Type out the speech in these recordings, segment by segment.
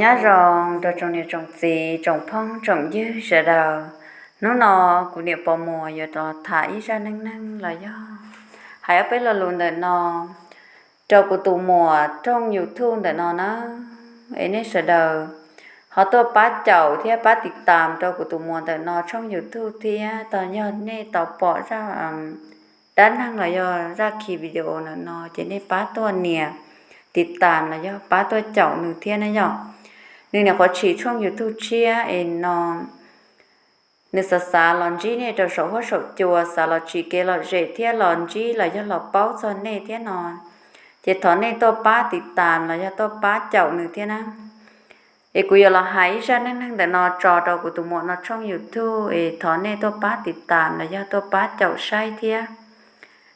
Nyob zoo rau tsoom niam tsoom txiv tsoom phooj tsoom ywg sawv daws. Hnub no kuv niam Pov Muas yuav rov tham ib zaj neej neeg los yog hais ob peb lo lus ntawm no rau kuv tus muam tshooj YouTube ntawm no na. Es nej sawv daws ho tuaj pab caum thiab pab tiv tam rau kuv tus muam ntawm no tshooj YouTube thiab. Tau yog nej tau pom zaj dab neeg los yog zaj khi video ntawm no ces nej pab tuaj nias tiv tam los yog pab tuaj caum nws thiab na yom. Nws nyuam qhuav tsim tshooj YouTube tshiab es no nws xav xav los ntsib nej rau saum huab saum cua, xav los tsim kev lom zem thiab los ntsib los yog los paub txog nej thiab no, ces thov nej tuaj pab tiv tam los yog tuaj pab caum nws thiab na. Es kuv yuav los hais ib zaj neej neeg ntawm no tso rau kuv tus muam no tshooj YouTube es thov nej tuaj pab tiv tam los yog tuaj pab caum saib thiab.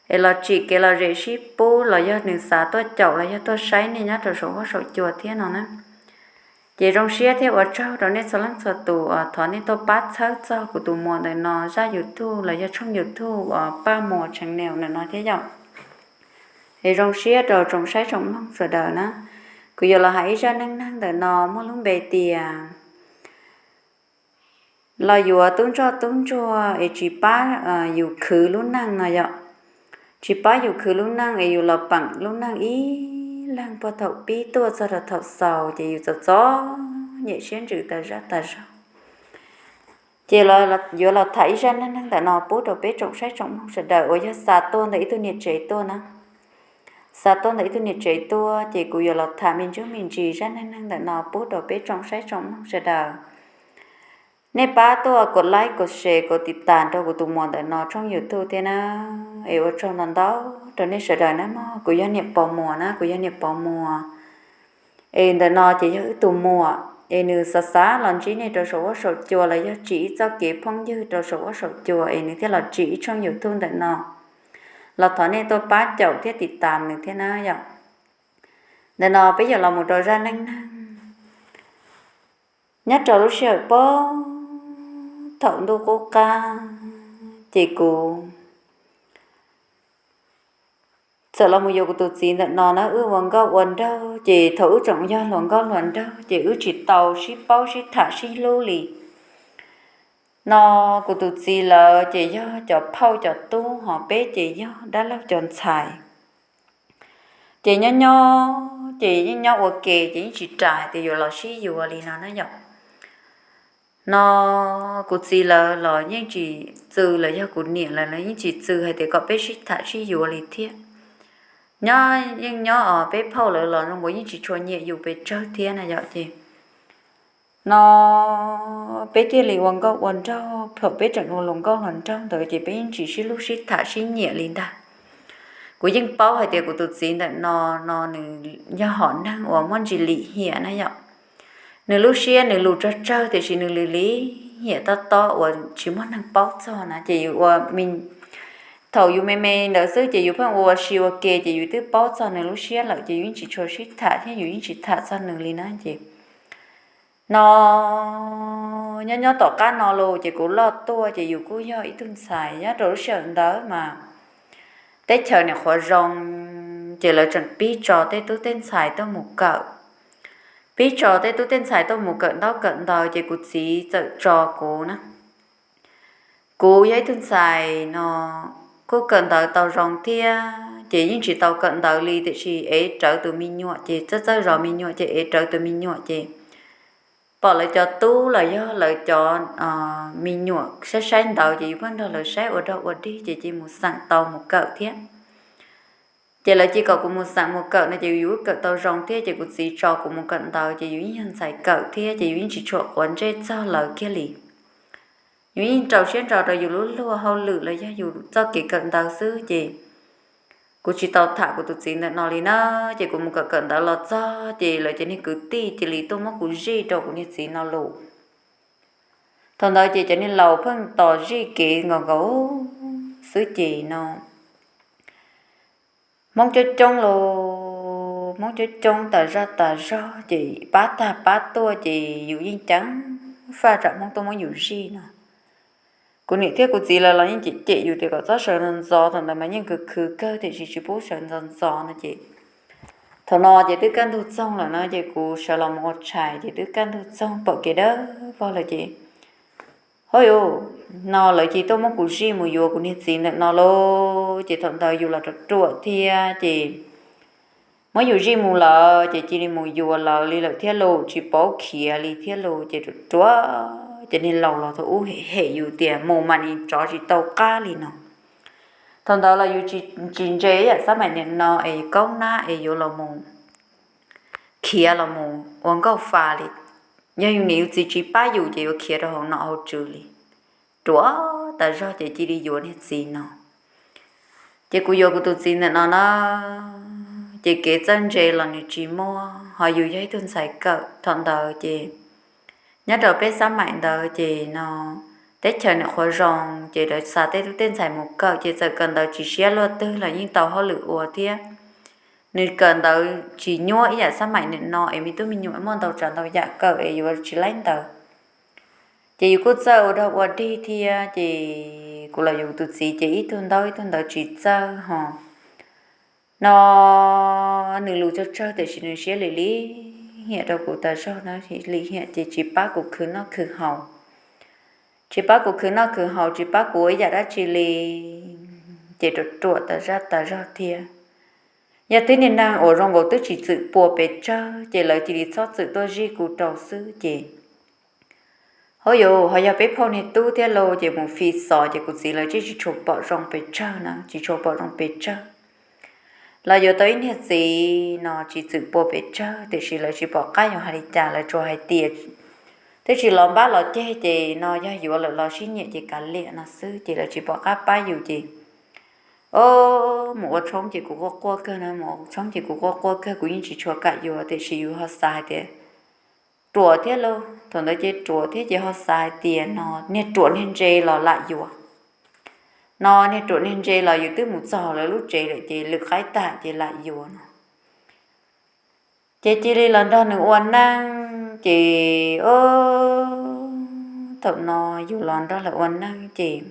Es los tsim kev lom zem sib pub los yog nws xav tuaj caum los yog tuaj saib nej nyob rau saum huab saum cua thiab no na. Ces zoo siab thiab ua tsaug rau nej txhua leej txhua tus uas thov nej tuaj pab txhawb txog kuv tus muam ntawm no zaj YouTube los yog tshooj YouTube uas Paj Muas Channel ntawm no thiab yom. Es zoo siab rau tsoom saib tsoom mloog sawv daws na. Kuv yuav los hais ib zaj neej neeg ntawm no muaj lub npe tias los yuav tub ntsoj tub ntsuag es tsis pab yus khwv lub neej no yom. Tsis pab yus khwv lub neej es yus los peem lub neej ib leeg puag thaum pib tuaj txog rau thaum xaus ces yus txom txom nyem siab ntsws tas zaj tas zog. Ces yuav los tham ib zaj neej neeg ntawm no pub rau peb tsoom saib tsoom mloog sawv daws uas yog xa tuaj ntawm ib tug niam tsev tuaj na. Xa tuaj ntawm ib tug niam tsev tuaj ces kuv yuav los tham me ntsuj me ntsis zaj neej neeg ntawm no pub rau peb tsoom saib tsoom mloog sawv daws. Nej pab tuaj kuv like kuv share kuv tiv tam rau kuv tus muam ntawm no tshooj YouTube thiab na. Es ua tsaug ntau ntau rau nej sawv daws na mog. Kuv yog niam Pov Muas na, kuv yog niam Pov Muas. Es ntawm no ces yog wb tus muam es nws xav xav los ntsib nej rau saum huab saum cua los yog tsim ib txoj kev phooj ywg rau saum huab saum cua es nws thiaj los tsim ib tshooj YouTube ntawm no los thov nej tuaj pab caum thiab tiv tam nws thiab na yom. Ntawm no peb yuav los mus rau zaj neej neeg. Nyob rau lub sij hawm puag thaum ntuj qub qab ces kuv txawm los mus yuav kuv tus txiv ntawm no na. Wb ua nkauj ua nraug ces thaum wb tseem yog hluas nkauj hluas nraug ces wb tsis tau sib paub sib tham sib hlub li. No kuv tus txiv lawv ces yog cov phauj cov tub ho peb ces yog dab laug cov ntxhais. Ces nyob nyob ces yeej nyob ua ke ces yeej tsis ras hais tias yuav los sib yuav li no na yom. No kuv txiv lawv los yeej tsis txwv los yog kuv niam lawv los yeej tsis txwv hais tias kom peb sib tham sib yuav li thiab. Nyob yeej nyob os, peb phauj lawv los zoo nkaus yeej tsis tshua nyiam yus pes tsawg thiab na yom. Ces no peb thiaj li ua nkauj ua nraug, thaum peb tseem ua hluas nkauj hluas nraug ntawd ces peb yeej tsis sib hlub sib tham sib nyiam li ntag. Kuv yeej paub hais tias kuv tus txiv ntawm no, no nws yog hom neeg uas muaj ntsis lim hiam na yom. Nws lub siab nws lus tsawg tsawg tiam sis nws lim lim hiam tob tob uas tsis muaj neeg paub txog na. Ces yus ua, thaum yus me me ntawd xwb ces yus pheej ua ua si ua ke ces yus twb paub txog nws lub siab lawm ces yus yeej tsis tshua sib tham thiab yus yeej tsis tham txog nws li na. Ces no nyob nyob tom qab no los ces kuv loj tuaj ces yus kuj yog ib tug ntxhais. Nyob rau lub sij hawm ntawd mas teb chaws nyuam qhuav zoo, ces lawv tseem pib tso tej tub tej ntxhais tuaj mus kawm. Pib tso tej tub tej ntxhais tuaj mus kawm ntaub kawm ntawv ces kuv txiv txawm tso kuv na. Kuv yog ib tug ntxhais no kuj kawm ntawv tau zoo thiab ces yeej tsis tau kawm ntawv li tiam sis ev rawv tus me nyuam ces txawj txawj zov me nyuam ces ev rawv tus me nyuam ces pom lawv cov tub los yog lawv cov me nyuam saib saib ntawv ces yus pheej nrog lawv saib ua dog ua dig ces cia mus xeem tau mus kawm thiab. Ces lawv cia kom kuv mus xeem mus kawm no ces yus kawm tau zoo thiab ces kuv txiv tso kuv mus kawm ntawv ces yus yeej yog ntxhais kawm thiab ces yus yeej tsis tshua quav ntsej txog lawv kiag li. Yus yeej rau siab ntso rau yus lub luag hauj lwm los yog yus txoj kev kawm ntawv xwb ces kuv tsis tau tham kuv tus txiv ntawm no li na. Ces kuv mus kawm kawm ntawv los txog ces lawv cov niag kwv tij cia li tuaj muab kuv zij rau kuv niag txiv no lus. Thaum ntawd ces cov niag laus pheej tos zij kev nkaus nkaus xwb ces no Hmoob coob coob los Hmoob coob coob tas zaj tas zog ces pab tag pab tuaj ces yus yeej ceev faj tsam Hmoob tuaj muab yus zij no. Kuv niam thiab kuv txiv lawv los yeej cem cem yus tias kom txhob sawv ntxov ntxov, thaum ntawd mas yeej khwv khwv kawg tiam sis tsis pub sawv ntxov ntxov no ces Thaum no ces twb kaj ntug txoog lawm no ces kuv sawv los mus ua tshais ces twb kaj ntug txoog pom kev dawb vog lawm ces, hov yuv, no lawv cia li tuaj muab kuv zij mus yuav kuv niag txiv ntawm no lauj. Ces thaum ntawd yus los ruam ruam thiab ces muab yus zij mus lawm ces cia li mus yuav lawv li lawm thiab lauj, tsis paub khiav li thiab lauj. Ces ruam ruam ces niag laus los thaum ub hem hem yus tias mus mas nim tsov tsis tau qab li no. Thaum ntawd los yus tsis ntse ib yam xab maim niam no es kaub nab es yuav los mus khiav los mus ua nkauj fa li. Yog yus niam yus txiv tsis pab yus ces yuav khiav rau hauv nom hauv tswv li. Ruam tas zog ces cia li yuav niag txiv no. Ces kuv yuav kuv tus txiv ntawm no na, ces kev txawj ntse los nws tsis muaj, ho yus yog ib tug ntxhais kawm thaum ntawd ces nyob rau peb xab maim ntawd ces no teb chaws nim qhuav zoo ces lawv xa tej tub tej ntxhais mus kawm ces txawm kawm ntawv tsis siab luaj twg los yeej tau hauj lwm ua thiab. Nws kawm ntawv tsis nyuaj ib yam xab maim niam no es me tub me nyuam muaj ntau tsav ntau yam kawm es yuav tsis laib ntawd. Ces yus kuj txawj ua dog ua dig thiab ces kuv los yuav tus txiv ces ib tug ntaub ib tug ntawv tsis txawj ho no nws lus tsawg tsawg tiam sis nws siab lim lim hiam rau kuv tas zog na, lim hiam ces tsis pab kuv khwv noj khwv haus, tsis pab kuv khwv noj khwv haus, tsis pab kuv ua ib yam dab tsi li. Ces ruam ruam tas zaj tas zog thiab. Yog twb niag neeg uas zoo nkaus twb tsis txwm pua pes tsawg ces lawv cia li txhob txwm tuaj zij kuv rau xwb ces, hov yuv, ho yog peb phauj niag tub thiab lauj ces mus fi xov ces kuv txiv lawv tsis tshua pom zoo pes tsawg na, tsis tshua pom zoo pes tsawg. Lawv yuav tau ib niag txiv no tsis txwm pua pes tsawg tiam sis lawv tsis pom qab yuav hais li cas, lawv tsuas hais tias twb tsis los npab los ceg ces no yog yuav lawm los sib nyiam ces kav liam no xwb ces lawv tsis pom qab pab yus ces, o, mus ua tshoob ces kuv quaj quaj kawg na, mus ua tshoob ces kuv quaj quaj kawg, kuv yeej tsis tshua kam yuav tiam sis yus ho xav hais tias ruam thiab lauj, thaum ntawd ces ruam thiab ces ho xav hais tias no niag ruam niag ntse los lam yuav, no niag ruam niag ntse los yus twb mus txog lawv lub tsev lawm ces lwm qaib tag ces lam yuav no. Ces cia li los nrog nws ua neej ces, o, thaum no yus los nrog lawv ua neej ces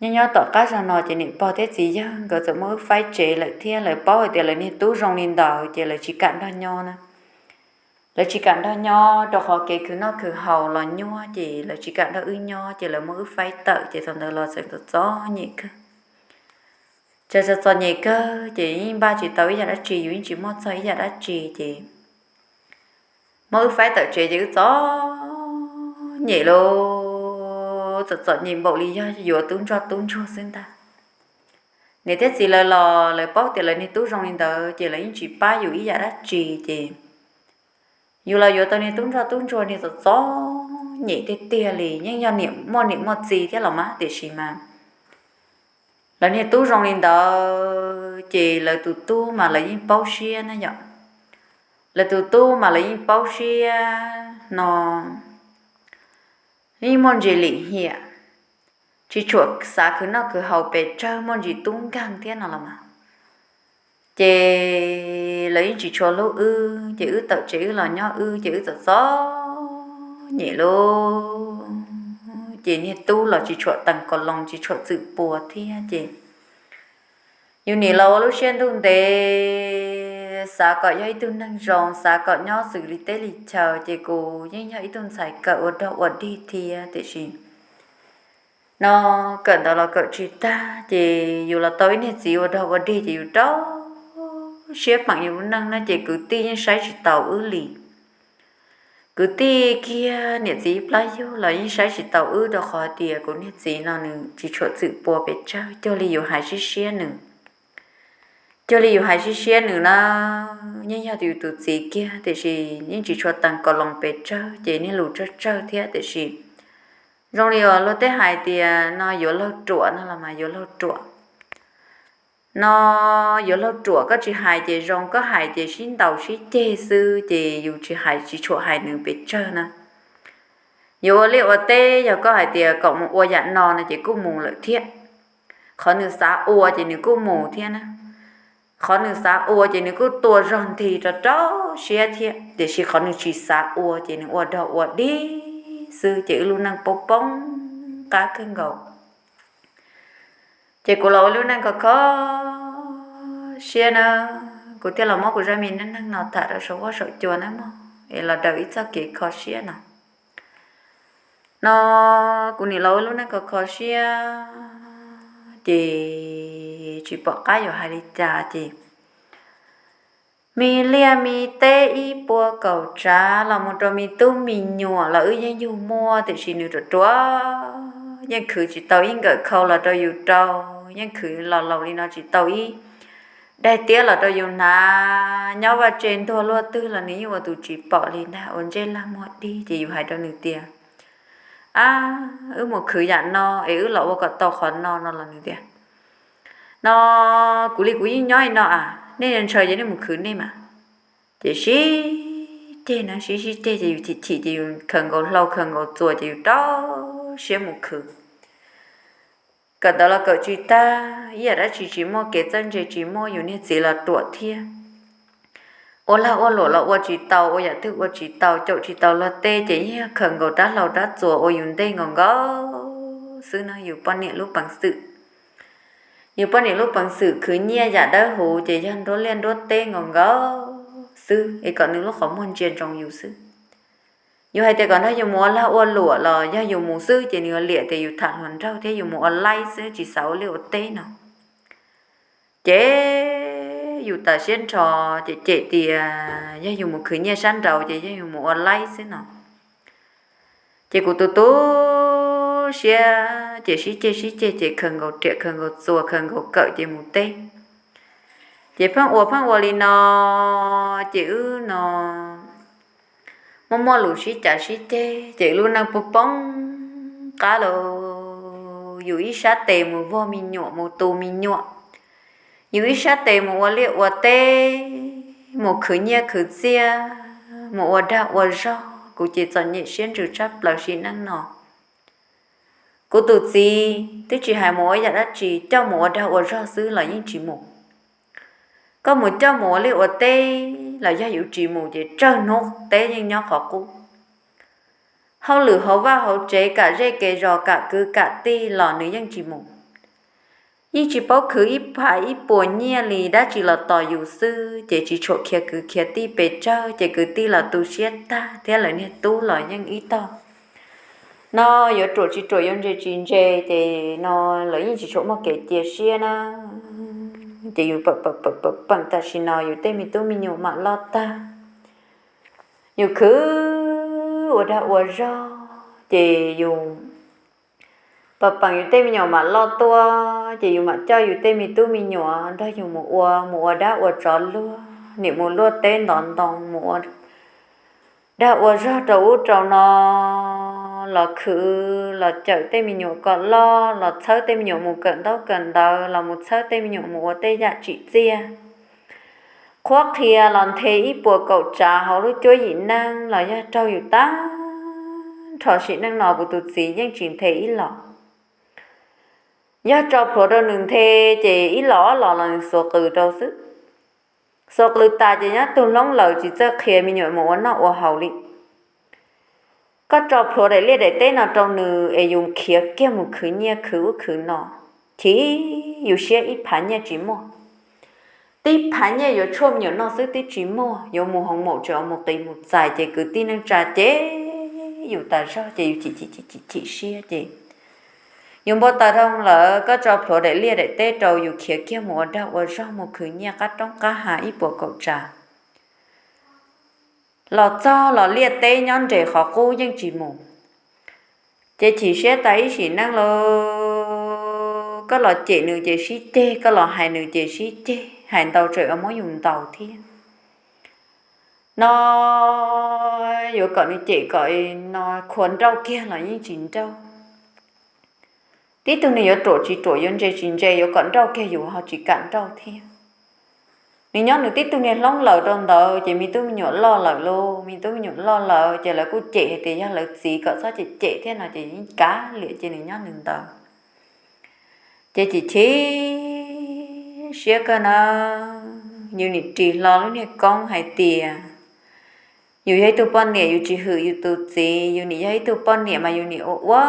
nyob nyob tom qab zog no ces niam pog thiab txiv yawg nkawd txawm muab wb faib tsev lawm thiab lawv paub hais tias lawv niag tub zoo li ntawd ces lawv tsis kam nrog nyob na. Lawv tsis kam nrog nyob rau qhov kev khwv noj khwv haus los nyuaj ces lawv tsis kam nrog wb nyob ces lawv muab wb faib tawm ces thaum ntawd los txawm txom txom nyem kawg. Txawm txom txom nyem kawg ces yeej npaj tsis tau ib yam dab tsi, yus yeej tsis muaj txog ib yam dab tsi ces muab wb faib tawm tsev ces wb txom nyem lauj, txom txom nyem npaum li yog yuav tub ntsoj tub ntsuag xwb ntag. Niam thiab txiv lawv los lawv paub tias lawv niag tub zoo li ntawd ces lawv yeej tsis pab yus ib yam dab tsi ces yus los yuav tau niag tub ntsoj tub ntsuag niag txom txom nyem tiag tiag li, yeej yog niam muaj niam muaj txiv thiab los mas tiam sis mas lawv niag tub zoo li ntawd ces lawv tus tub mas lawv yeej paub siab na yom. Lawv tus tub mas lawv yeej paub siab no, yeej muaj ntsis lim hiam, tsis tshua xav khwv noj khwv haus pes tsawg, muaj ntsis tub nkeeg thiab no los mas. Ces lawv yeej tsis tshua hlub wb ces wb tawm tsev wb los nyob wb ces wb txom txom nyem lauj. Ces niag tub los tsis tshua tees kaus loos tsis tshua txwm pua thiab ces yus nim los ua lub siab ntuj ntev, xav kom yog ib tug neeg zoo, xav kom nyob xws li teb li chaw ces kuv yeej yog ib tug ntxhais kawm ua dog ua dig thiab tiam sis no kawm ntawv los kawm tsis tag ces yus los tau ib niag txiv ua dog ua dig ces yus rau siab peem yus lub neej no ces kwv tij yeej saib tsis taus wb li. Kwv tij kiag niam txiv ib plab yug los yeej saib tsis taus wb rau qhov tias kuv niag txiv no nws tsis tshua txwm pua pes tsawg, cuag li yus hais siab siab nws. Cuag li yus hais siab siab nws na, yeej yog yus tus txiv kiag tiam sis yeej tsis tshua tees kaus loos pes tsawg ces niag lus tsawg tsawg thiab tiam sis zoo li uas luag tej hais tias no yuav laug ruam no los mas yuav laug ruam. No yuav laug ruam, koj tsis hais ces zoo, koj hais ces sib ntaus sib ceg xwb ces yus tsis hais tsis tshua hais nws pes tsawg na. Yuav ua liaj ua teb yog koj hais tias kom mus ua yam no no ces kuj mus lawm thiab. Qhov nws xav ua ces nws kuj mus thiab na. Qhov nws xav ua ces nws kuj tua zog nthi rau rau siab thiab tiam sis qhov nws tsis xav ua ces nws ua dog ua dig xwb ces wb lub neej poob poob qab kawg nkaus. Ces kuv los ua lub neej kho kho siab na, kuv thiaj los muab kuv zaj me neej neeg no tham rau saum huab saum cua nawb mog, es los daws ib txoj kev kho siab no. No kuv nim los ua lub neej kho kho siab ces tsis pom qab yuav hais li cas ces me liaj me teb ib puas kaum tsav los mus rau me tub me nyuam los wb yeej yug muaj, tiam sis nws ruam ruam, yeej khwv tsis tau ib nkawm khau los rau yus rau, yeej khwv los laus li no tsis tau ib daim tiab los rau yus hnav. Nyob vaj tse ntuag luaj twg los nws yeej ua tus tsis pom li ntag, ua ntsej lag muag dig ces yus hais rau nws tias, ab, wb mus khwv yam no es wb los ua kom tau qhov no no los nws tias, no kuv li kuv yeej nyob li no a, nej ntshaw ces nej mus khwv nej mas. Ces sib ceg na, sib sib ceg ces yus chim chim ces yus khaws nkaus hlau khaws nkaus txuas ces yus rau siab mus khwv. Kawm ntawv los kawm tsis tag, ib yam dab tsi tsis muaj, kev txawj ntse tsis muaj, yus niag txiv los ruam thiab. Ua lag ua luam los ua tsis tau, ua yam twg ua tsis tau, caum tsis tau luag tej ces yog khaws nkaus rab hlau rab txuas ua yus ntej nkaus nkaus xwb na, yus poj niam lub peev xwm. Yus poj niam lub peev xwm khwv nyiaj yam dawb huv ces yog nruab liaj nruab teb nkaus nkaus xwb es kom nws lub qhov muag ntsia ntsoov yus xwb. Yus hais tias kom nrog yus mus ua lag ua luam los yog yus mus xwb ces nws yuav liam tias yus tham hluas nraug thiab yus mus ua laib xwb tsis xav ua liaj ua teb no. Ces yus tas siab nrho, ces cem tias yog yus mus khwv nyiaj sab nraud ces yog yus mus ua laib xwb no. Ces kuv tu tu siab ces sib ceg sib ceg ces khaws nkaus riam khaws nkaus txuas khaws nkaus kawm ces mus teb. Ces pheej ua pheej ua li no, ces wb no muaj muaj lus sib cav sib ceg ces lub neej poob poob qab lawm. Yus ib sab tes mus vog me nyuam mus tu me nyuam, yus ib sab tes mus ua liaj ua teb, mus khwv nyiaj khwv txiaj, mus ua dag ua zog. Kuv ces txom nyem siab ntsws tshaj plaws sim neej no. Kuv tus txiv twb tsis hais mus ua yam dab tsi, coj mus ua dag ua zog xwb los yeej tsis mus. Koj mus coj mus ua liaj ua teb los yog yus tsis mus ces tsawg hnub teb yeej nyob qhov qub. Hauj lwm hauv vaj hauv tsev, kam zej kev zos, kam kwv kam tij los nws yeej tsis mus. Yeej tsis paub khwv ib phav ib puas nyiaj li, dab tsi los tos yus xwb, ces tsis tshua khiav kwv khiav tij pes tsawg, ces kwv tij los tu siab tag thiab lawv niag tub los yeej ib tog no yuav ruam tsis ruam yuav ntse tsis ntse, ces no lawv yeej tsis tshua muaj kev cia siab na. Ces yus pam pam pam pam pam tam sim no yus tej me tub me nyuam mam loj tag, yus khwv ua dag ua zog ces yus pam pam yus tej me nyuam mam loj tuaj ces yus mam coj yus tej me tub me nyuam nrog yus mus ua, mus ua dab ua tsov luag, nim mus luaj teb ntov ntoo, mus ua dag ua zog rau ub rau no, los khwv los cawm tej me nyuam kom loj, los txhawb tej me nyuam mus kawm ntaub kawm ntawv, los mus txhawb tej me nyuam mus ua tej yam tsim txiaj. Qhuab qhia los nthe ib puas kaum tsav hauv lub cuab yim neej los yog raug yus tag nrho sim neej no kuv tus txiv yeej tsis nthe ib los. Yog tso plhuav rau nws nthe ces ib los ob los los nws xuav qws rau xwb. Xuav qws tas ces nyob tug hloob lawm tsis txawj qhia me nyuam mus ua noj ua haus li. Koj tso plhuav daim liaj daim teb no rau nws es yus khiav kiag mus khwv nyiaj khwv ub khwv no, chim yus siab ib phav nyiaj tsis muaj. Tib phav nyiaj yuav tshuaj me nyuam noj xwb twb tsis muaj, yuav mus hoov maum tseem mus qiv mus txais ces kwv tij neej tsa ces yus tas zog ces yus chim chim chim chim siab ces yus npau taws dhau lawm, koj tso plhuav daim liaj daim teb rau yus khiav kiag mus ua dag ua zog mus khwv nyiaj qab roob qab hav ib puas kaum tsav. Los txog los liaj teb nyob nres qhov qub yeej tsis mus. Ces chim siab tas ib sim neej lawm, koj los cem nws ces sib ceg, koj los hais nws ces sib ceg, hais ntau tseem yuav muab yus ntaus thiab. No yuav kom nws cem kom no khuav nrauj kiag los yeej tsis nrauj. Tib tug neeg yuav ruam tsis ruam yuav ntse tsis ntse yuav kom nrauj kiag yus ho tsis kam nrauj thiab. Nws nyob nws tib tug niag hloob lawm rau ntawd ces me tub me nyuam loj lawm lauj, me tub me nyuam loj lawm ces lawv kuj cem hais tias yog lawv txiv kom txhob cem cem thiab no ces yeej kav liam cia nws nyob nws ntawd. Ces chim chim siab kawg na, yus nim ris hlo lub niag koob hais tias yus yog ib tug poj niam yus tsis hwm yus tus txiv, yus nim yog ib tug poj niam mas yus nim ua ua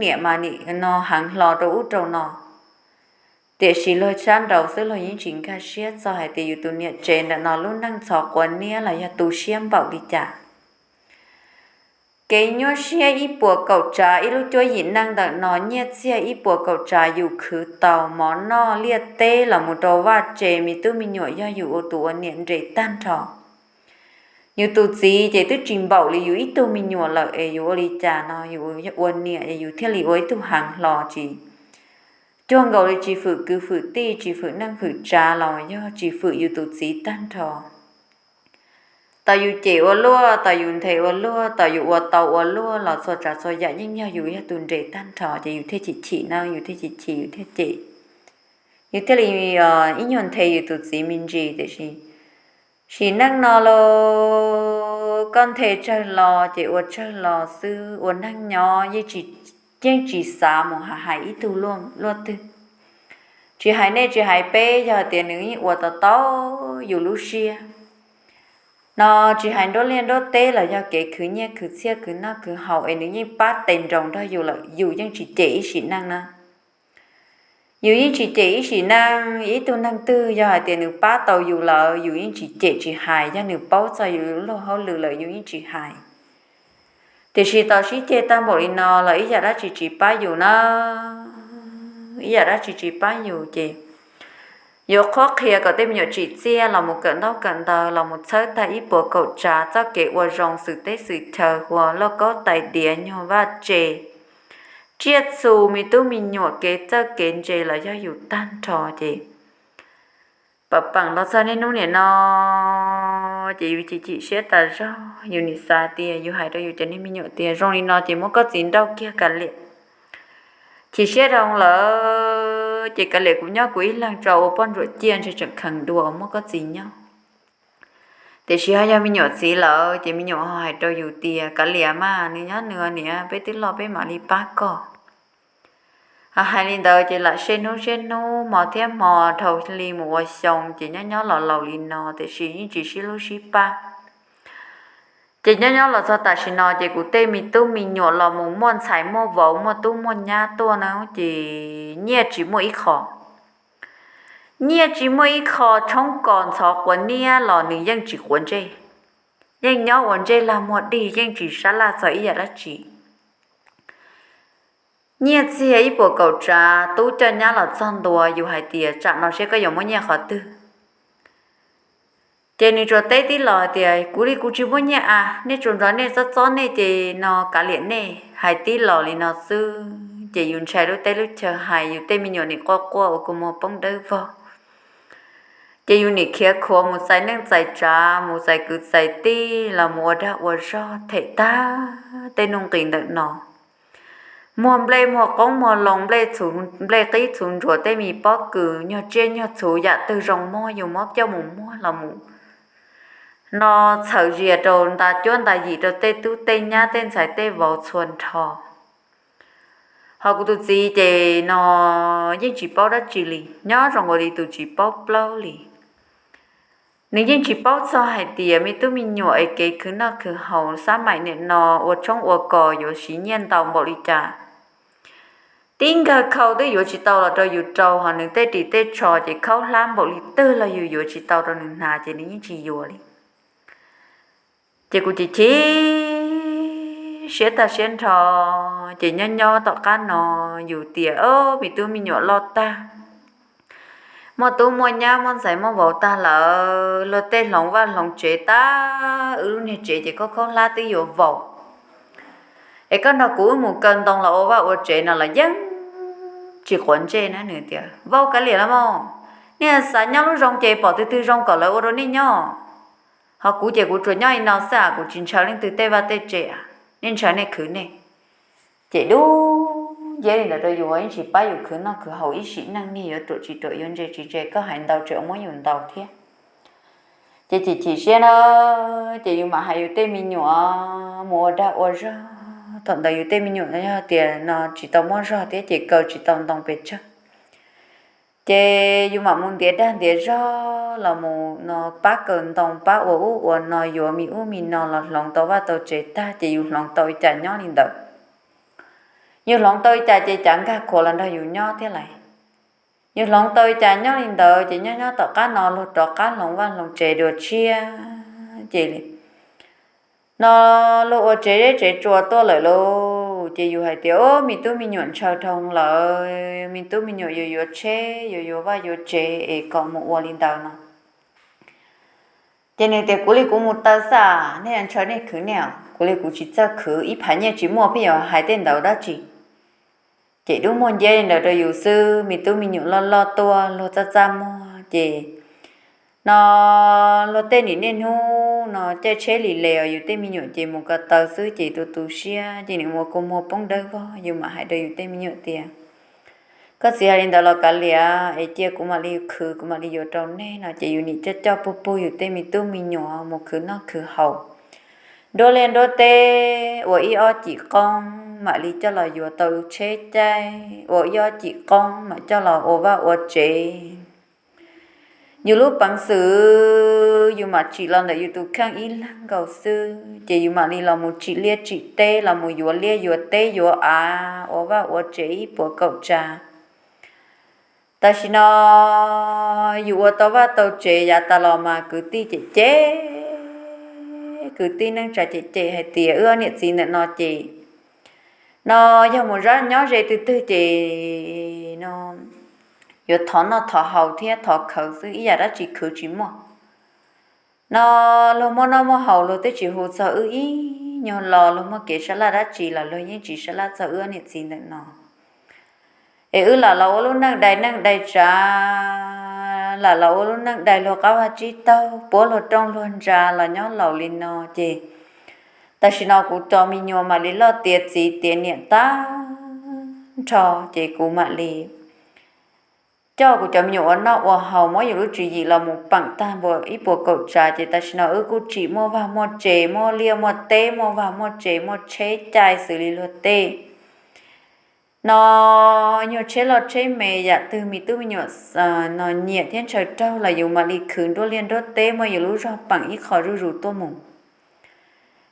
niam mas nim no heev hlo rau ub rau no. Tiam sis luag sab nraud xwb luag yeej tsis nkag siab txog hais tias yus tus niam tsev ntawm no lub neej ntxhov quav niab los yog tu siab npaum li cas. Kev nyuaj siab ib puas kaum tsav ib lub cuab yim neej ntawm no, nyiaj txiag ib puas kaum tsav yus khwv tau mov noj liaj teb los mus rau vaj tse, me tub me nyuam yog yus ua tus ua niam nres tag nrho. Yus tus txiv ces twb tsis npaum li yus ib tug me nyuam lawm es yus ua li cas no yus ua niam es yus thiaj li ua ib tug heev hlo tsis cuag nkaus li tsis fwm kwv fwm tij, tsis fwm neej fwm tsav los yog tsis fwm yus tus txiv tag nrho. Tau yus cem ua luaj, tau yus nthe ua luaj, tau yus ua tau ua luaj los txhua tsav txhua yam yeej yog yus yog tus nres tag nrho ces yus thiaj chim chim na, yus thiaj chim chim, yus thiaj cem, yus thiaj li ib nyuag nthe yus tus txiv me ntsis. Tiam sis sim neej no los koj nthe tsawg los ces ua tsawg los xwb, ua neeg nyob yeej tsis, yeej tsis xav mus hais ib tug luaj twg. Tsis hais nej tsis hais peb, yog tias nws yeej ua tau tau yus lub siab no, tsis hais nruab liaj nruab teb los yog kev khwv nyiaj khwv txiaj khwv noj khwv haus es nws yeej pab tes nroos nrog yus lawm yus yeej tsis cem ib sim neej na. Yus yeej tsis cem ib sim neej. Ib tug neeg twg yog hais tias nws pab tau yus lawm yus yeej tsis cem tsis hais, yog nws paub txog yus lub luag hauj lwm lawm yus yeej tsis hais. Tiam sis tau sib ceg tag npaum li no los ib yam dab tsi tsis pab yus na, ib yam dab tsi tsis pab yus ces yuav qhuab qhia kom tej me nyuam tsim txiaj los mus kawm ntaub kawm ntawv los mus txhawb tag ib puas kaum tsav txoj kev ua zoo xwm teb xwm chaw, hu ua lauj kaub tais diav, nyuag vaj tse, tsiaj txhu, me tub me nyuam, kev txawj kev ntse los yog yus tag nrho ces pam peem los txog niaj hnub niam no ces yus chim chim siab tas zog, yus nim xav tias yus hais rau yus cov niag me nyuam tias zoo li no ces muab koj txiv nrauj kiag kav liam. Chim siab dhau lawm ces kav liam kuv nyob kuv ib leeg tso, ua poj ntsuam ciaj ntshe tseem kheev dua uas muab koj txiv nyob. Tiam sis ho yog me nyuam txiv lawm ces me nyuam ho hais rau yus tias kav liam mas, nws nyob nws niam, peb twb loj peb mam li pab koj. Hais li ntawd ces lam seb hnub siab hnub, hmo thiab hmo, dhau li mus ua xyoo ces nyob nyob los laus li no tiam sis yeej tsis sib hlub sib pab. Ces nyob nyob los txog tam sim no ces kuv tej me tub me nyuam los mus muaj ntxhais muaj vauv muaj tub muaj nyab tuaj na ces nyiaj tsis muaj ib qho. Nyiaj tsis muaj ib qho, tshoob kos ntxhov quav niab los nws yeej tsis quav ntsej, yeej nyob ua ntsej lag muag dig yeej tsis sab laj txog ib yam dab tsi. Nyiaj txiag ib puas kaum tsav, tub coj nyab los txog ntua, yus hais tias tsam no seb koj yuav muab nyiaj qhov twg. Ces nws tsuas teb tib los hais tias kuv li kuv tsis muaj nyiaj a, nej tsuas ntxov nej txob txob nej ces no kav liam nej, hais tib los li no xwb ces yus ntshai lub teb lub chaw hais, yus tej me nyuam nim quaj quaj ua kua muag poob dawb vog. Ces yus nim khiav khuav mus txais neej txais tsav, mus txais kwv txais tij los mus ua dag ua zog them tag tej nuj nqis ntawm no. Muag nplej muag qoob muag loo, nplej qib txhuv ntsuas, tej me pob kws nyuag tsiaj nyuag txhu, yam twg zoo muag yus muab coj mus muag los mus no txhawm zias rau nta cuab nta yim rau tej tub tej nyab tej ntxhais tej vauv txhua nrho. Ho kuv tus txiv ces no yeej tsis paub dab tsi li, nyob zoo ua li tus tsis paub plaub li. Nws yeej tsis paub txog hais tias me tub me nyuam es kev khwv noj khwv haus xab maim niam no ua tshoob ua kos yuav siv nyiaj ntau npaum li cas. Tib nkawg khau twb yuav tsis tau los rau yus rau, ho nws tej ris tej tsho ces khaub hlab npaum li twg los yus yuav tsis tau rau nws hnav ces nws yeej tsis yuav li. Ces kuv chim chim siab tag siab nrho, ces nyob nyob tom qab no yus tias o, me tub me nyuam loj tag, muaj tub muaj nyab muaj ntxhais muaj vauv tag lawm, luag tej hloov vaj hloov tsev tag, wb lub niag tsev ces khaub khaub hlab twb yuav vau. Es koj nrog kuv wb mus kaw ntoo los ua vaj ua tsev no los yeej tsis quav ntsej na. Nws tias vau kav liam los mas, nej xav nyob lub zoo ces pom twg twg zoo kom lawv ua rau nej nyob. Ho kuv ces kuv tsuas nyob li no xwb, kuv tsis ntshaw leej twg tej vaj tej tsev, nej ntshaw nej khwv nej. Ces dub nciab li ntawd rau yus, yeej tsis pab yus khwv noj khwv haus ib sim neej, niag yuav ruam tsis ruam yuav ntse tsis ntse, koj hais ntau tseem muab yus ntaus thiab. Ces chim chim siab na, ces yus mam hais yus tej me nyuam mus ua dag ua zog. Thaum ntawd yus tej me nyuam yog tias no tsis tau muaj zog thiab ces kaw tsis tau ntoo pes tsawg. Ces yus mam mus ntiav dag ntiav zog los mus no pab kaw ntoo, pab ua ub ua no, yuav me ub me no los hloov tau vaj tau tsev tag ces yus hloov tau li cas nyob li ntawd. Yus hloov tau li cas ces cav nkag khuav los nrog yus nyob thiab lais. Yus hloov tau li cas nyob li ntawd ces nyob nyob tom qab no luag rov qab hloov vaj hloov tsev dua tshiab ces no luag ua tsev zeb tsev tsua tuaj lawm lauj. Ces yus hais tias, o, me tub me nyuam ntshaw dhau lawm, me tub me nyuam yuav yuav tsheb, yuav yuav vaj yuav tsev es kom mus ua li ntawd no. Ces nws tias, kuv li kuv mus taw xwb, nej ntshaw nej khwv nej, kuv li kuv tsis txawj khwv, ib phav nyiaj tsis muaj pheej yuav hais tej ntawd dab tsi. Ces dub muag nciab li ntawd rau yus xwb, me tub me nyuam loj loj tuaj luag txaj txaj muag ces no luag tej nim niaj hnub no caij tsheb li le os, yus tej me nyuam ces mus ko taw xwb ces tu tu siab ces nws ua kua muag poob dawb vog, yus mam hais rau yus tej me nyuam tias, koj txiv hais li ntawd los kav liam es cia kuv mam li khwv, kuv mam li yuav rau nej no ces yus nim coj coj pug pug yus tej me tub me nyuam mus khwv noj khwv haus, nruab liaj nruab teb ua ib ob cim qoob mam li coj los yuav tau tsheb caij, ua ib ob cim qoob mam coj los ua vaj ua tsev. Yus lub peev xwm yus mam tsim los ntawm yus tus kheej ib leeg nkaus xwb ces yus mam li los mus tsim liaj tsim teb, los mus yuav liaj yuav teb yuav av, ua vaj ua tsev ib puas kaum tsav. Tam sim no yus ua tau vaj tau tsev yav tas los mas kwv tij cem cem, kwv tij neej tsa cem cem hais tias wb ob niam txiv ntawm no ces no yog mus zab nyob ze twg twg ces no yuav thov noj thov haus thiab thov khawv xwb, ib yam dab tsi khwv tsis muaj. No luag muaj noj muaj haus luag twb tsis hu txog wb ib nyuag lo, luag muaj kev sab laj dab tsi los luag yeej tsis sab laj txog wb ob niam txiv ntawm no. Es wb lam los ua lub neej dai neej dai tsav, lam los ua lub neej dai luag qab vaj tsib taug, puab luag rooj luag ntsa los nyob laus li no ces tam sim no kuv cov me nyuam mam li loj tiav txiv tiav niam tag nrho ces kuv mam li coj kuv cov me nyuam ua noj ua haus, muab yus lub tswv yim los mus peem tag npaum ib puas kaum tsav ces tam sim no wb kuj tsim muaj vaj muaj tsev, muaj liaj muaj teb, muaj vaj muaj tsev, muaj tsheb caij xws li luag tej. No nyuag tsheb loj tsheb me yam twg me tub me nyuam no nyiam thiab ntshaw raug los yus mam li khwv nruab liaj nruab teb muab yus lub zog peem ib qho zuj zus tuaj mus.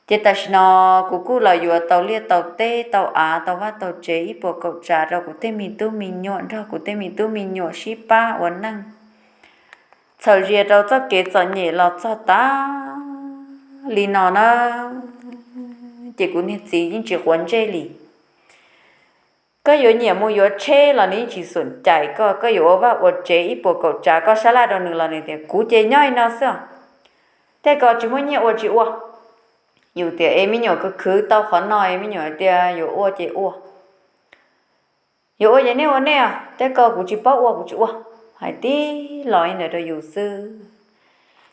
Ces tam sim no kuv kuj los yuav tau liaj tau teb tau av tau vaj tau tsev ib puas kaum tsav rau kuv tej me tub me nyuam nrog kuv tej me tub me nyuam sib pab ua neej. Txhawm zias rau txoj kev txom nyem los txog tas li no na, ces kuv niag txiv yeej tsis quav ntsej li. Koj yuav nyiam mus yuav tsheb los nws yeej tsis xum cais koj, koj yuav ua vaj ua tsev ib puas kaum tsav koj sab laj rau nws los nws tias kuv ces nyob li no xwb os. Tej ko tsis muaj nyiaj ua tsis ua. Yus tias es me nyuam khwv khwv tau qhov no es me nyuam tias yuav ua ces ua. Yuav ua ces nej ua nej os, tej ko kuv tsis paub ua kuv tsis ua. Hais tib los li ntawd rau yus xwb.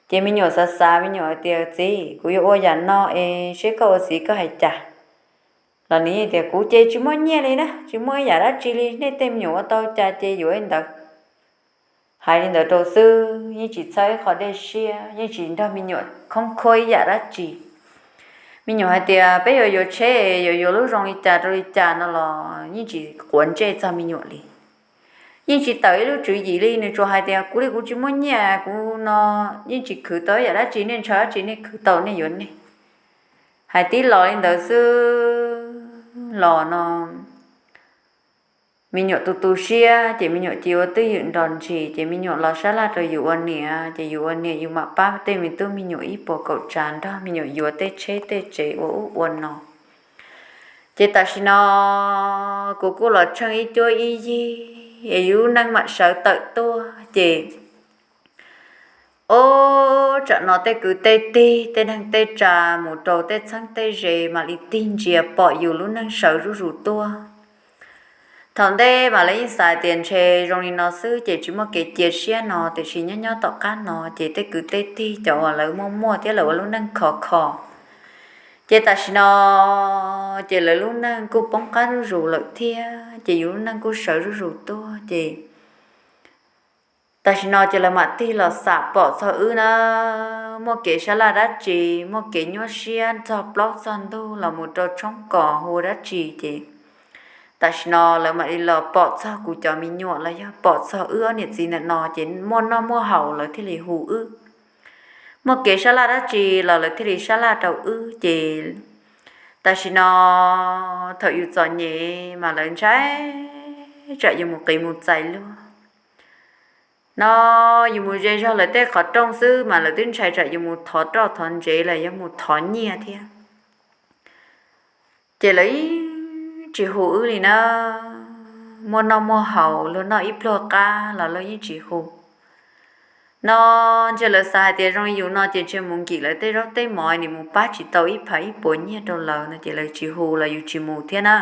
Ces me nyuam xav xav me nyuam hais tias txiv kuv yuav ua yam no es seb koj ua txiv koj hais cas. Los nws yeej tias kuv ces tsis muaj nyiaj li na, tsis muaj ib yam dab tsi li, nej tej me nyuam ua tau cas ces yuav li ntawd. Hais li ntawd rau xwb, yeej tsis txhawb ib qho dej siab, yeej tsis nrog me nyuam khoob khuab ib yam dab tsi. Me nyuam hais tias peb yuav yuav tsheb, yuav yuav lub zoo li cas rau li cas no los yeej tsis quav ntsej txog me nyuam li. Yeej tsis tawm ib lub tswv yim li, nws tsuas hais tias kuv li kuv tsis muaj nyiaj, kuv no yeej tsis khwv tau ib yam dab tsi, nej ntshaw dab tsi nej khwv tau nej yuav nej. Hais tib los li ntawd xwb los no me nyuam tu tu siab ces me nyuam cia ua twj ywm nrog ntshis, ces me nyuam los sab laj rau yus ua niam, ces yus ua niam yus mam pab tej me tub me nyuam ib puas kaum tsav nrog me nyuam yuav tej tsheb tej tsev ua ub ua no. Ces tam sim no kuv kuj los tsheej ib cuab ib yig es yus lub neej mam sawv tawm tuaj ces ub, tsam no tej kwv tej tij tej neeg tej tsa mus rau tej txheeb tej ze mam li tig ntsia pom yus lub neej sawv zuj zus tuaj. Thaum ntej mas lawv yeej xav tias ntshe zoo li no xwb ces tsis muaj kev cia siab no, tiam sis nyob nyob tom qab no ces tej kwv tej tij cov uas lawv muaj muaj thiab lawv ua lub neej khov kho, ces tam sim no ces lawv lub neej kuj poob qab zuj zus lawm thiab, ces yus lub neej kuj sawv zuj zus tuaj ces tam sim no ces lawv mam tig los xam pom txog wb na, muaj kev sab laj dab tsi, muaj kev nyuaj siab txog plaub txog ntug los mus rau tshoob kos hu dab tsi ces tam sim no lawv mam li los pom txog kuv cov me nyuam los yog pom txog wb ob niam txiv ntawm no ces muaj noj muaj haus lawv thiaj li hu wb. Muaj kev sab laj dab tsi los lawv thiaj li sab laj rau wb ces tam sim no thaum yus txom nyem mas lawv ntshai tsam yus mus qiv mus txais luag. No yus mus ze zog lawv tej qhov rooj xwb mas lawv twb ntshai tsam yus mus thov roj thov ntsev los yog mus thov nyiaj thiab. Ces lawv yeej tsis hu wb li na. Muaj noj muaj haus, luag noj ib pluag qab los luag yeej tsis hu. No ntshe lawv xav hais tias zoo li yus no ces ntshe mus nkim lawv tej zaub tej mov nim mus pab tsis tau ib phav ib puas nyiaj rau lawv no ces lawv tsis hu los yus tsis mus thiab na.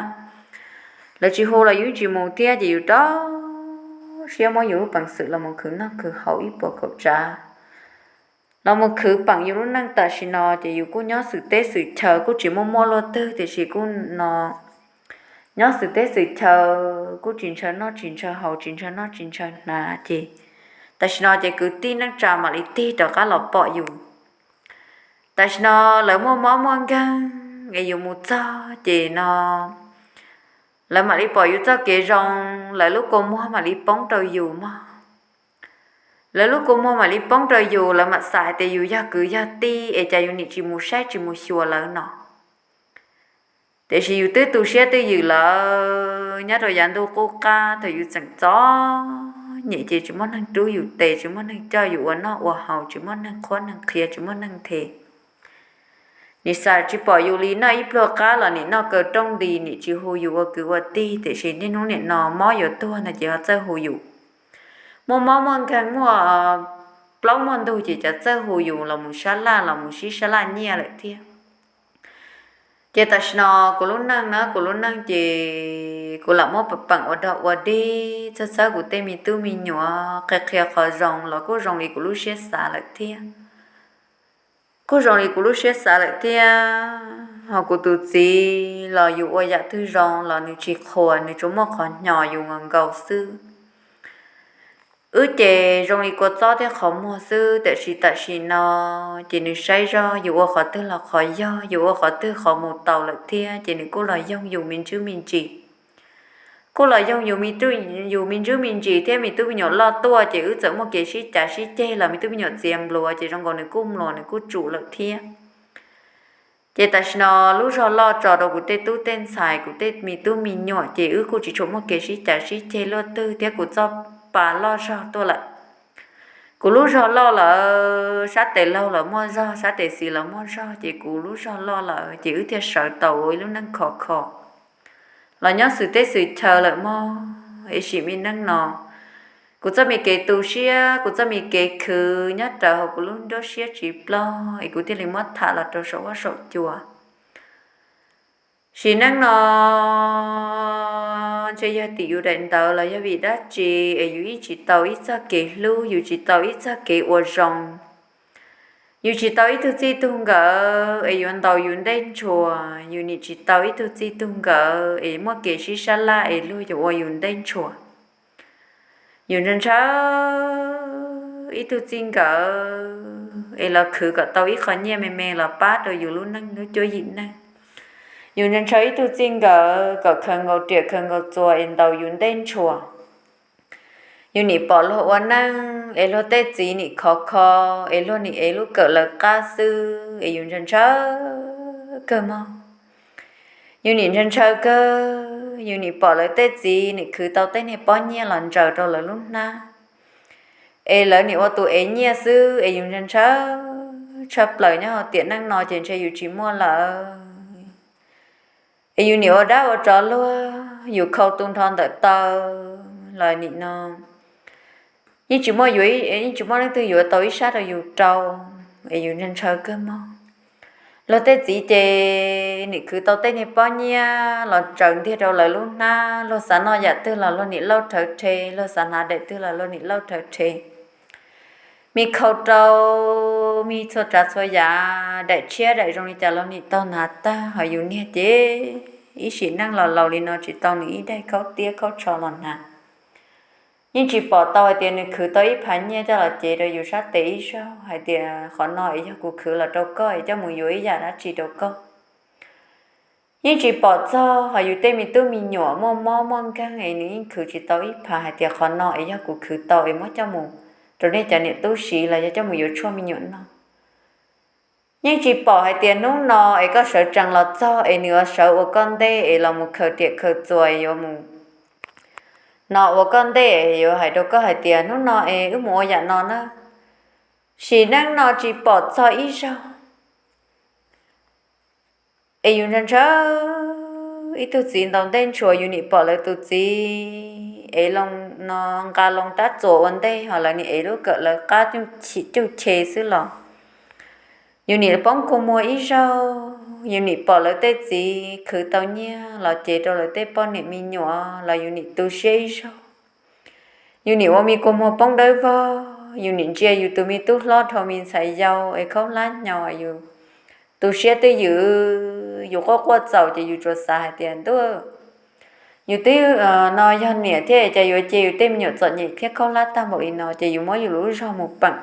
Lawv tsis hu los yus tsis mus thiab ces yus rau siab muab yus lub peev xwm los mus khwv noj khwv haus ib puas kaum tsav, los mus khwv peem yus lub neej tam sim no. Ces yus kuj nyob xwm teb xwm chaw kuj tsis muaj muaj luaj twg, tiam sis kuj no nyob xwm teb xwm chaw kuj tsis ntshaw noj tsis ntshaw haus, tsis ntshaw noj tsis ntshaw hnav. Ces tam sim no ces kwv tij neej tsa mam li tig rov qab los pom yus. Tam sim no lawv muaj mob muaj nkeeg es yus mus txog ces no lawv mam li pom yus txoj kev zoo, lawv lub kua muag mam li poob rau yus mog. Lawv lub kua muag mam li poob rau yus, lawv mam xav hais tias yus yog kwv yog tij es cas yus nim tsis mus saib tsis mus xyuas lawv no. Tiam sis yus twb tu siab twj ywm lawm. Nyob rau yav ntuj qub qab thaum yus tseem txom nyem ces tsis muaj neeg rub yus tes, tsis muaj neeg coj yus ua noj ua haus, tsis muaj neeg qhuab neeg qhia, tsis muaj neeg them. Nim xav tsis pom yus li, noj ib pluag qab los nim noj kaw rooj nti, nim tsis hu yus ua kwv ua tij, tiam sis niaj hnub nim no mob yuav tuag no ces ho txawj hu yus. Muaj mob muaj nkeeg muaj plaub muaj ntug ces cov txawj hu yus los mus sab laj los mus sib sab laj nyiaj lawm thiab. Ces tam sim no kuv lub neej na, kuv lub neej ces kuv lam muab peem ua dog ua dig txhawb txhawb kuv tej me tub me nyuam, qhia qhia qhov zoo los kuj zoo li kuv lub siab xav lawm thiab. Kuj zoo li kuv lub siab xav lawm thiab. Ho kuv tus txiv los yus ua yam twg zoo los nws tsis qhuas, nws tsuas muaj qhov hnyo yus nkaus nkaus xwb. Wb ces zoo li kua txob thiab qhov muag xwb, tiam sis tam sim no ces nws saib zog yus ua qhov twg los qhov yog, yus ua qhov twg qhov mus tau lawm thiab, ces nws kuj los yoog yus me ntsis me ntsis. Kuj los yoog yus me ntsis me ntsis thiab. Me tub me nyuam loj tuaj ces wb txawm muaj kev sib cav sib ceg los me tub me nyuam txiav npluav ces zoo nkaus nws kuj mluas nws kuj tsum lawm thiab. Ces tam sim no lub zog loj tso rau kuv tej tub tej ntxhais, kuv tej me tub me nyuam ces wb kuj tsis tshua muaj kev sib cav sib ceg luaj twg thiab. Kuv txoj pa loj zog tuaj lawm, kuv lub zog loj lawm, sab tes laug los muaj zog, sab tes xis los muaj zog, ces kuv lub zog loj lawm ces wb thiaj sawv tau ua ib lub neej khov kho los nyob xwm teb xwm chaw lawm mog. Es sim me neej no kuv txoj me kev tu siab, kuv txoj me kev khwv nyob rawv hauv kuv lub nruab siab tsis ploj es kuv thiaj li muab tham los rau saum huab saum cua. Sim neej no ntshe yog tim yus daim ntawv los yog vim dab tsi es yus yeej tsis tau ib txoj kev hlub, yus tsis tau ib txoj kev ua zoo, yus tsis tau ib tug txij tug nkawm es yuav ntaus yus ntej ntshua, yus nim tsis tau ib tug txij tug nkawm es muaj kev sib sab laj es luag yuav ua yus ntej ntshua. Yus ntshaw ntshaw ib tug txij nkawm es los khwv kom tau ib qho nyiaj me me los pab rau yus lub neej lub cuab yim neej. Yus ntshaw ntshaw ib tug txij nkawm kom khaws nkaus riam khaws nkaus txuas es ntaus yus ntej ntshua. Yus nim pom luag ua neej es luag tej txiv nim khov kho es luag nim ev lub kawm lawv qab xwb es yus ntshaw ntshaw kawg mog. Yus nim ntshaw ntshaw kawg, yus nim pom lawv tej txiv nim khwv tau tej niag pob nyiaj los ntsaws rau lawv lub hnab es lawv nim ua tus ev nyiaj xwb es yus ntshaw ntshaw tshaj plaws nyob hauv tiam neej no ces ntshe yus tsis muaj lawm. Es yus nim ua dab ua tsov luag, yus khau tu nrho ntawm taw los nim no yeej tsis muaj, yeej tsis muaj leej twg yuav tau ib sab rau yus rau es yus ntshaw ntshaw kawg mog. Luag tej txiv ces nim khwv tau tej niag pob nyiaj los tsaws ntiag rau lawv lub hnab, luag xav noj yam twg los luag nim lauj rhawv rhe, luag xav hnav daim twg los luag nim lauj rhawv rhe. Me khau rau, me txhua tsav txhua yam, daim tshiab daim zoo li cas los nim tau hnav tag, ho yus niag ces ib sim neej los laus li no tsis tau nws ib daim khaub tiab khaub tsho los hnav. Yeej tsis pom tau hais tias nws khwv tau ib phav nyiaj coj los cev rau yus sab tes ib zaug hais tias qhov no es yog kuv khwv los rau koj es coj mus yuav ib yam dab tsi rau koj. Yeej tsis pom txog ho yus tej me tub me nyuam muaj mob muaj nkeeg es nws yeej khwv tsis tau ib phav hais tias qhov no es yog kuv khwv tau es muab coj mus rau nej cov niam tub siv los yog coj mus yuav tshuaj me nyuam noj. Yeej tsis pom hais tias hnub no es koj sawv tsees los txog es nws yuav sawv ua koj ntej es los mus khaws riam khaws txuas es yuav mus no ua koj ntej, yuav hais rau koj hais tias hnub no es wb mus ua yam no na, sim neej no tsis pom txog ib zaug. Es yus ntshaw ntshaw ib tug txiv ntaus ntej ntshua, yus nim pom lawv tus txiv ev loo no, nqa loo tab txuas ua ntej, ho lawv nim ev lub kawm lawv qab cuj che xwb los yus nim poob kua muag ib zaug. Yus nim pom lawv tej txiv khwv tau nyiaj los cev rau lawv tej poj niam me nyuam los yus nim tu siab ib zaug. Yus nim ua me kua muag poob dawb vog, yus nim ntsia yus tus me tub hlob dhau me ntxhais yau es khaub hlab hnyo, yus tu siab twj ywm, yus quaj quaj txaus ces yus tsuas xav hais tias ntuj, yus twb no yog niam thiab cas yuav cia yus tej me nyuam txom nyem thiab khaub hlab tag npaum li no, ces yus muab yus lub zog mus peem.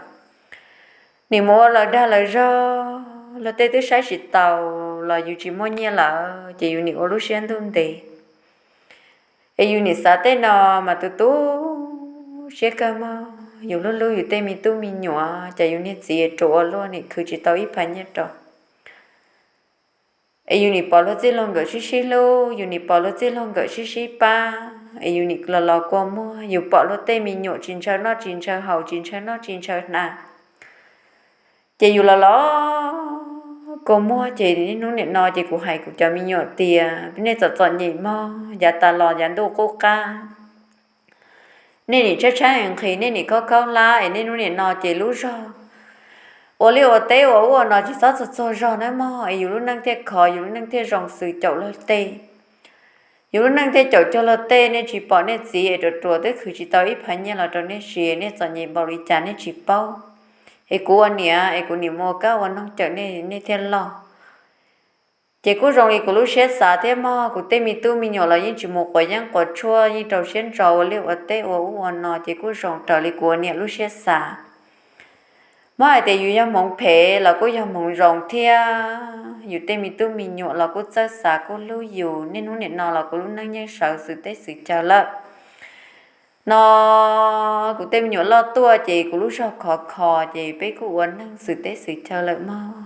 Nim mus ua lawv dag lawv zog, luag tej twb saib tsis taus los yus tsis muaj nyiaj lawm ces yus nim ua lub siab ntuj ntev. Es yus nim xav tej no mas tu tu siab kawg mog, yus hlub hlub yus tej me tub me nyuam, cas yus niag txiv ruam ua luaj nim khwv tsis tau ib phav nyiaj rau. Es yus nim pom luag txij luag nkawm sib sib hlub, yus nim pom luag txij luag nkawm sib sib pab, es yus nim los los kua muag, yus pom luag tej me nyuam tsis ntshaw noj tsis ntshaw haus, tsis ntshaw noj tsis ntshaw hnav, ces yus los los kua muag. Ces niaj hnub nim no ces kuv hais kuv cov me nyuam tias nej txom txom nyem mog, yav tas los yav ntuj qub qab, nej nim tshaib tshaib nqhis, nej nim khaub khaub hlab, es niaj hnub nim no ces lub zog ua liaj ua teb ua ub ua no tsis txhob txog txog zog nawb mog, es yus lub neej thiaj khov, yus lub neej thiaj zoo xws caum luag tej. Yus lub neej thiaj caum cuag luag tej. Nej tsis pom nej txiv es ruam ruam twb khwv tsis tau ib phav nyiaj los rau nej siv, nej txom nyem npaum li cas nej tsis paub. Es kuv ua niam es kuv nim mus ua kab ua noog cawm nej, nej thiaj loj. Ces kuj zoo li kuv lub siab xav thiab mog, kuv tej me tub me nyuam los yeej tsis mus quav yeeb quav tshuaj, yeej rau siab ntso ua liaj ua teb ua ub ua no, ces kuj zoo raws li kuv ua niam lub siab xav. Muab hais tias yus yog hmoov phem los kuj yog hmoov zoo thiab, yus tej me tub me nyuam los kuj txawj xav kuj hlub yus. Niaj hnub nim no los kuv lub neej yeej sawv xwm teb xwm chaw lawm. No kuv tej me nyuam loj tuaj ces kuv lub zog khov kho, ces peb kuj ua neej xwm teb xwm chaw lawm mog,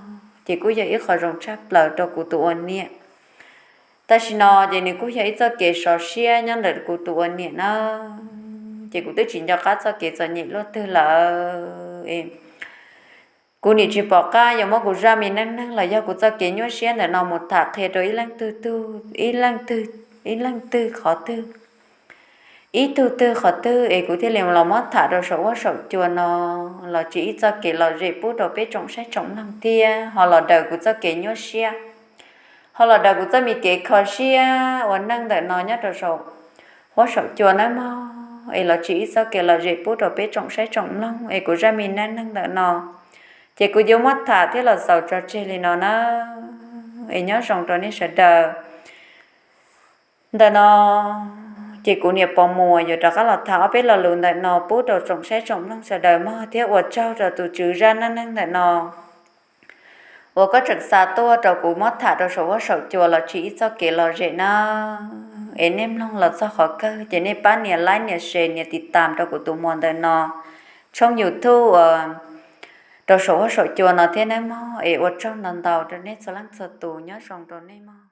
ces kuj yog ib qho zoo tshaj plaws rau kuv tus ua niam. Tam sim no ces nws kuj yog ib txoj kev sov siab nyob ntawm kuv tus ua niam na. Ces kuv twb tsis nco qab txoj kev txom nyem luaj twg lawm. Kuv nim tsis pom qab yuav muab kuv zaj me neej neeg los yog kuv txoj kev nyuaj siab ntawm no mus tham qhia rau ib leej twg, ib leej twg qhov twg, ib tug twg qhov twg es kuv thiaj li los muab tham rau saum huab saum cua no los tsis ib txoj kev lom zem pub rau peb tsoom saib tsoom mloog thiab ho los daws kuv txoj kev nyuaj siab, ho los daws kuv txoj me kev kho siab ua neej ntawm no nyob rau saum huab saum cua nawb mog, es los tsis ib txoj kev lom zem pub rau peb tsoom saib tsoom mloog. Es kuv zaj me neej neeg ntawm no ces kuv yuav muab tham thiab los xaus tso tseg li no na. Es nyob zoo rau nej sawv daws. Ntawm no ces kuv niam Pov Muas yuav rov qab los tham ob peb lo lus ntawm no pub rau tsoom saib tsoom mloog sawv daws mog, thiab ua tsaug rau tus tswv zaj neej neeg ntawm no uas koj tseem xa tuaj rau kuv muab tham rau saum huab saum cua los tsis ib txoj kev lom zem na. Es nej mloog los txog qhov kawg ces nej pab nias like, nias share, nias tiv tam rau kuv tus muam ntawm no tshooj YouTube uas rau saum huab saum cua no thiab nawb mog. Es ua tsaug ntau ntau rau nej txhua leej txhua tus, nyob zoo rau nej mog.